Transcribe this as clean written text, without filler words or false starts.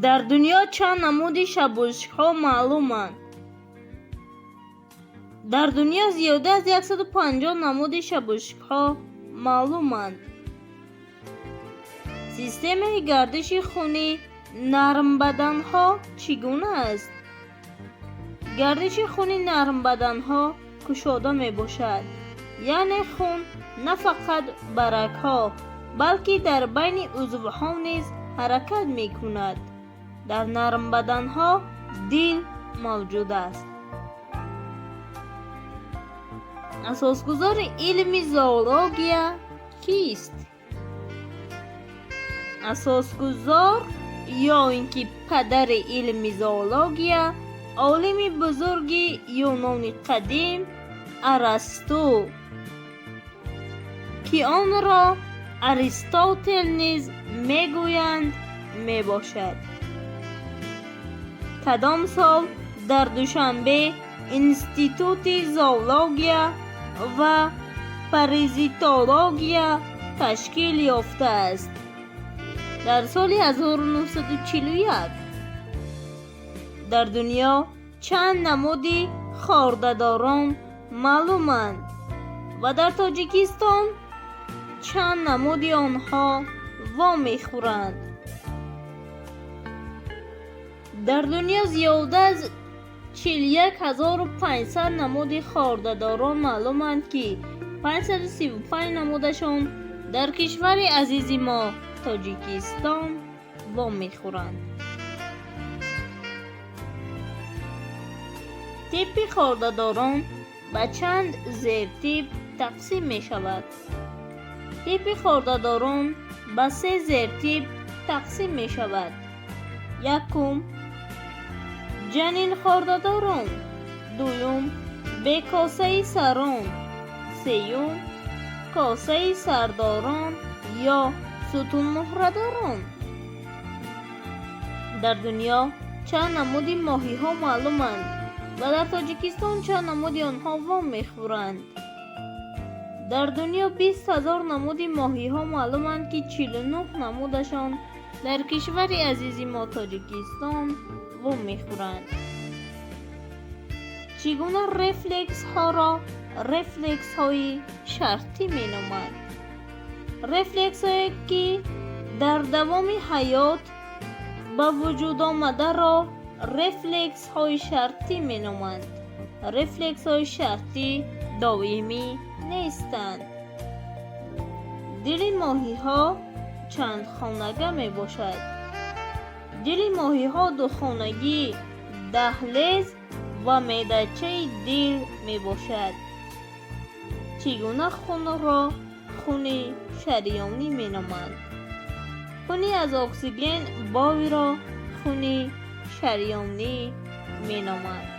Дар дунё чанд намуди шабӯшкҳо маълуманд? Дар дунё зиёда аз 150 намуди шабӯшкҳо маълуманд. Системаи гардиши хуни нармбаданҳо чӣ гуна аст? Гардиши хуни нармбаданҳо кушода мебошад, яъне хун на фақат ба рагҳо, балки дар байни узвҳо низ ҳаракат мекунад. Дар нармбаданҳо дил мавҷуд аст. Асосгузори илми зоология кист? Асосгузор ё ин ки падари илми зоология олими бузурги Юнони қадим Арасту, ки онро Аристотел низ мегӯянд, мебошад. Кадом сол дар Душанбе Институти зоология ва паразитология ташкил ёфтааст? Дар соли 1941. Дар дунё чанд намуди хордадорон маълуманд ва дар Тоҷикистон чанд намуди онҳо вомехӯранд? Дар дунё зиёда аз 41 500 намуди хордадорон маълуманд, ки 535 намудашон дар кишвари азизи мо Тоҷикистон вомехӯранд. Типи хордадорон ба чанд зертип тақсим мешавад? Типи хордадорон ба се зертип тақсим мешавад. Якум, ҷанинхордадорон, дуюм, бекосаи сарон, сеюм, косаи сардорон ё сутунмуҳрадорон. Дар дунё чанд намуди моҳиҳо маълуманд ва дар Тоҷикистон чанд намуди онҳо вомехӯранд? Дар дунё 20 000 намуди моҳиҳо маълуманд, ки 49 намудашон дар кишвари азизи мо Тоҷикистон вомехӯранд. Чӣ гуна рефлексҳоро рефлексҳои шартӣ меноманд? Рефлексҳое, ки дар давоми ҳаёт ба вуҷуд омадаро, рефлексҳои шартӣ меноманд. Рефлексҳои шартӣ доимӣ нестанд. Дили моҳиҳо чандхонага мебошад? Дили моҳиҳо духонагӣ, даҳлез ва меъдачаи дил мебошад. Чӣ гуна хунро хуни шариёнӣ меноманд? Хуни аз оксиген бойро хуни шариёнӣ меноманд.